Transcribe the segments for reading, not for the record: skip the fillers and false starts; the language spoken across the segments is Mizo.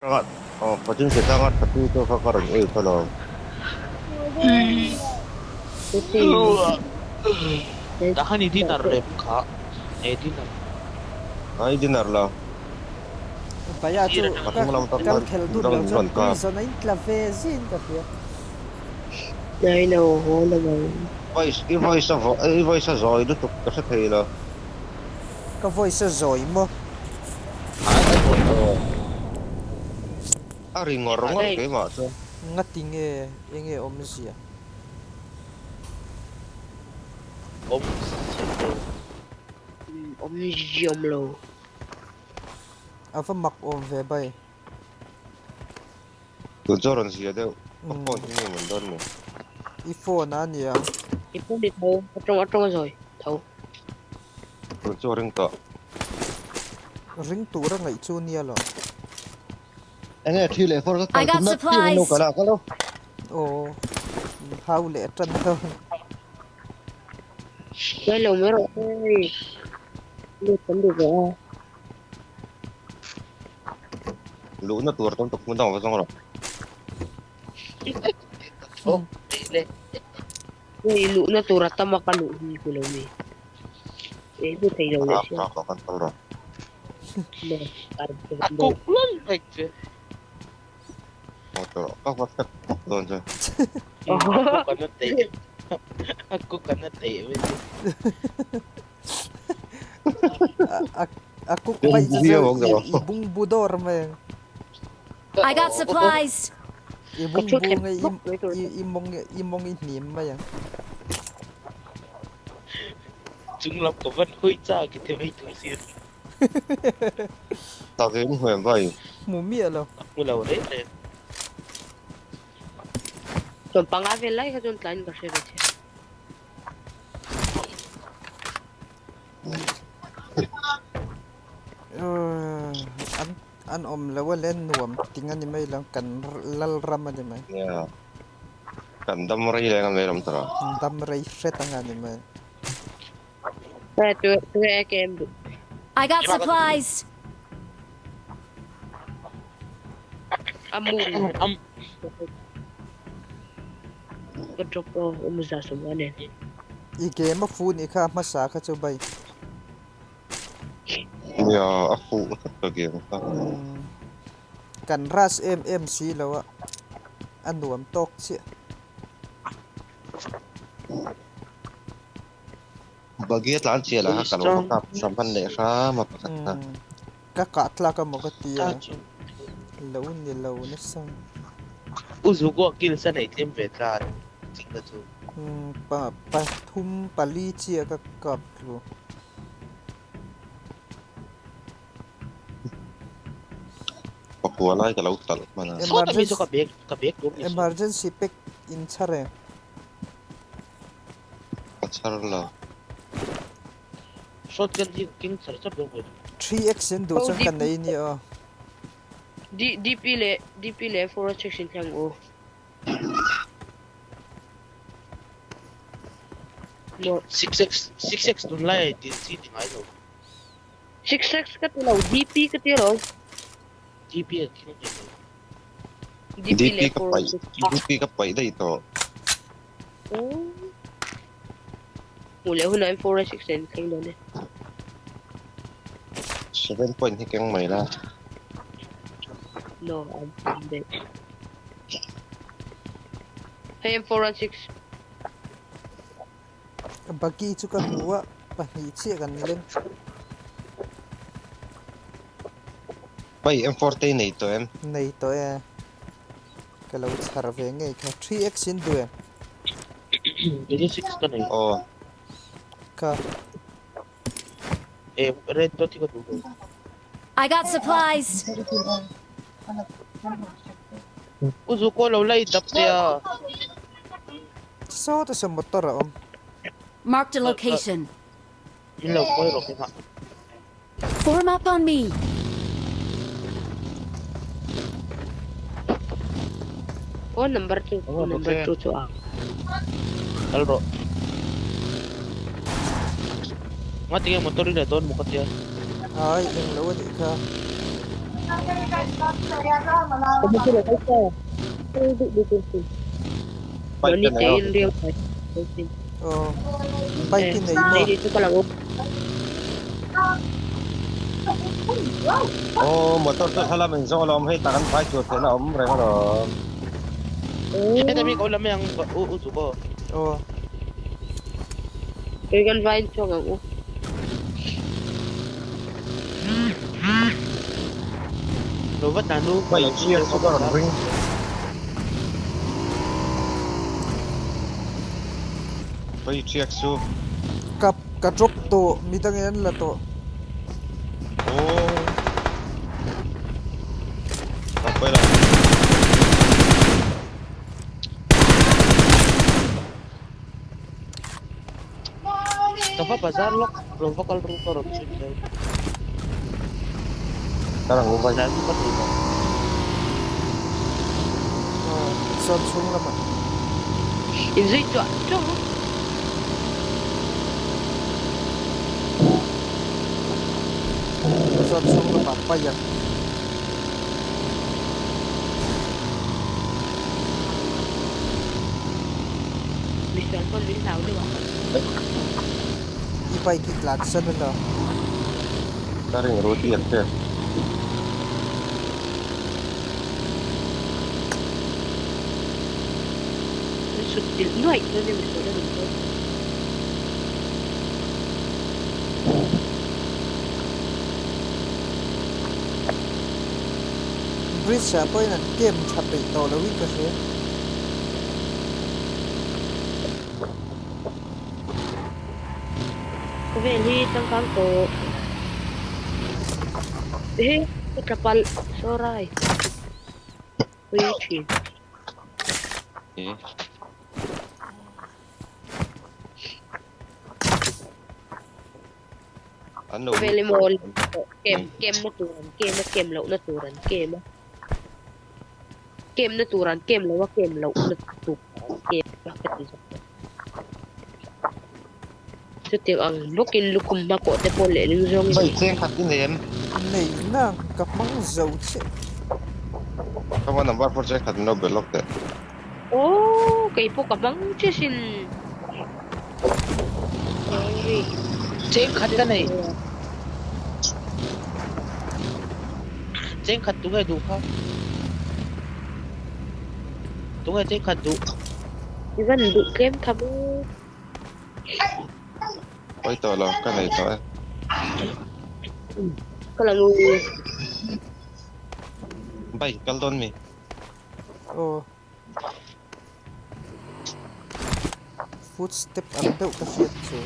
Pachin tanga thatu chu kha ka rawn ui kha lo. Tahan i dinner rem kha e dinner. Ai dinner la. Baya chu kal khel dun lo chuan prison a in tla ve zin ka hria. Nai lo haw lo ang. Voice i voice a i voice a zawi lutuk ka hre thei lo. Ka voice a zawi maw? A ri ngawr ngawr keimah chuan. Ngati nge enge awmzia? Awmzia lo. Awmzia awm lo. A va mak awm ve bai. Tun chu a rawn zia deuh. Ka phone hi nge mawn dawn ni? I phone a nia. I phone i tho. A tawng a tawng a zawi tho. Tun chu a ring tawh. Ring tur a ngaih chu nia lo. Enge thi leh fawr ka I kal got tumna piang an lo supplies! kal a ka lo. Aw hau leh tan dawn. Ngai lo mai rawh hei. Lut kan duh ve a. Luhna tur tam tak hmun dang va zawng rawh. Hei luhna tur a tam a ka luh hi ku lo mi. E lut thei lo leh Rak sia. rak rawh kan kal rawh. A kuk lal vek che. Haw tawh rawh ka va step vak dawn che. A kuk a na teih a kuk a na teih mai che. A kuk vaih chu chu i bungbu dawr mai ang. I got supplies. I bungbu nge i mawng i mawng i hnim mai ang. Chung lam ka van hawi chak i ti mai thung sir. Tak in hmuh em vai? Hmu miah lo. A hmu lo reng reng. Chuan panga vel lai kha chuan tlaiin ka hre ve che. An an awm lo a le nuam ting a ni mai lo kan lal ram a ni mai. Nia kan dam rei leng a mai lam tawh. Dam rei hret ang a ni mai. I got supplies. I game a fu nih kha hmasa kha chu bai. Nia a fuh tlat ka game kha. Kan rush em em si lo a, a nuam tawk chiah. Buggy a tlan chiah lah kha ka lo va kap sam hman leh hram a pakhat kha. Ka kah tlak a maw ka ti a, lo ni lo nasa. U Zuko a kills a neih tlem ve tlat ching kha chu. Pa pathum pali chiah ka kap tlu. Pakua lai ka lo talh hman a. Sawta mi chu ka bag ka bag tur ni. Emergency pack in chhar em? Ka chhar lo. Shotgun hi ka keng char char dawn mai. 3x in duh chuan ka nei nia aw. DP leh DP leh forward section hian aw. 6x 6x tunlai dil chi ni ngai lo. 6x ka ti lo DP ka ti lo. DP a keng ve lo. DP DP leh ka forward paih section. DP ka paih daih tawh. Hmuh leh hunah hian 4 6 nen thleng dawn e. 7 point hi keng mai la. No, I'm dead. Hei M416. Buggy chu ka hmu a, pahnih chiah kan leng. Pai M4 te i nei tawh em? Nei tawh e. Ka lo chhar ve ngei kha. 3x in duh em? 86 ka nei. Aw. Ka. E red dot hi ka duh lo. I got supplies. U Zuko lo la i dap te a. Saw te saw motor a awm. Marked a location. Min lo kawi rawh keimah. Form up on me. Aw number chu number 2 chu a. Kal rawh. Nga tinge motor i la dawn maw ka tia. Ai englo anih kha. Bike ka nei aw. Aw bike i nei maw? Aw motor chu thlalak in zawng alawm hei tak an vai tur theihna a awm reng alawm. Heta mi ka lam mai ang u u chu aw. Aw. Kei kan vai chhuak ang u. Lo vat na nu. Vai chiak chu ka rawn ring. Vai chiak chu. Ka ka drop tawh midangin an la tawh. Aw. Ka pawi lo. Ka va bazar lawk lo va kal ru ka rawn chhun deuh. Ka rawn vai. Zan chu ka thei lo. Aw chuan chhung lamah. Inzui chuah chuah ang. Chuan chhung lamah paih ang. Misual pawn min hlau deuh a. I bike i tlan san a lo. Ka ring ru diak diak. Min sut chilh nuaih dawn e misual a rawn dawn. Bridge ah pawhin an camp tha peih tawh loin ka hria. Khawvel hi changkang tawh. Ehe ka tla palh sorry. Pui thin. An lo Khawvel emaw kem kem na tur an kem a kem loh na tur an kem a. Kem na tur an kem lo a kem loh na tur an kem a ka ti zawk. Chutiang ang bawkin lukhum hma kawh te pawh lehling zawngin Vai cheng khat i nei em? Nei na ka hmang zo chiah. Ka va number pawh cheng khat min lo be lawk teh. Aww kei pawh ka hmang chiah sin. Sorry. Cheng khat ka nei. Cheng khat tunge duh kha? Tunge cheng khat duh? I van duh tlem tha maw? Pawi tawh lo, ka nei tawh e. Ka la ngu. Bike kal dawn mi? Aw. Footstep ang deuh ka hriat chu.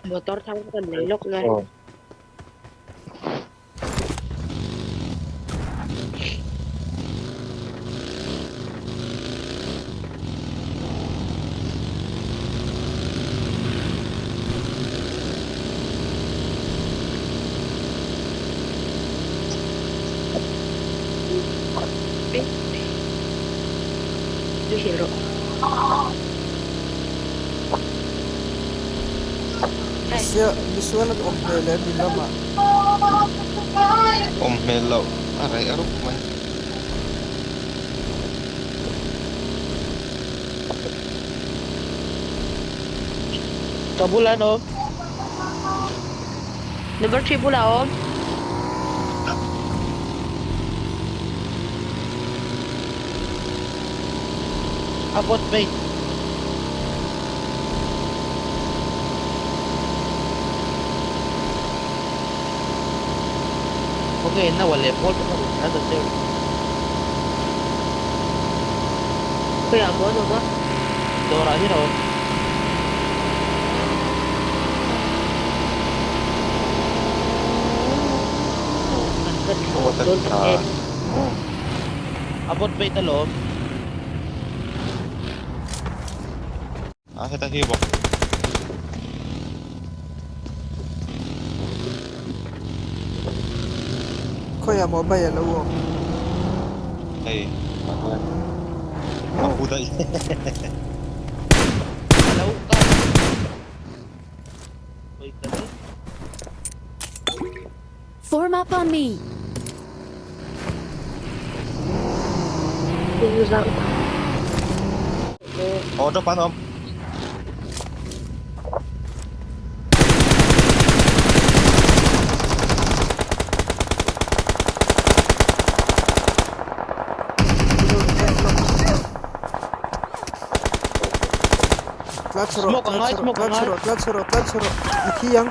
Motor thang kan nei lawk ngai. Misual an awm hmel em i lamah? Awm hmel loh a reh rup mai. Ka bulah an awm. Number 3 bulah a awm. A bot mai. Khawnge na wa leh pawl pakhat in tlan ta cheu. Khawiah maw an awm a? Dawrah hian a awm. Kan va thlawh dawn tak em. A bot bait alawm. A heta hi bawk. Khawiah maw bai a lo awm? Hei, ah hian. A pu daih. Alo ka. Oi ka ni. Form up on me. Aw drop an awm. Tla chhe rawh, Smoke tla angai, chhe rawh, smoke tla chhe angai. rawh, tla chhe rawh, tla chhe rawh. I thi ang.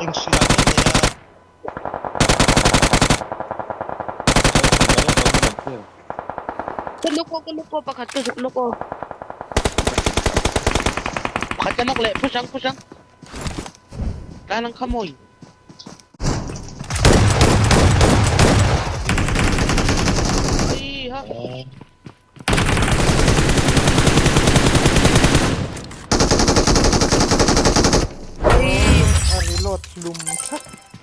Eng hria mai nei a. Ka nuk aw, ka nuk aw, pakhat ka zuk nuk aw. Pakhat ka nuk leh, push ang, push ang. Tlan ang khamoy. Ay, ha. A reload hlum thak.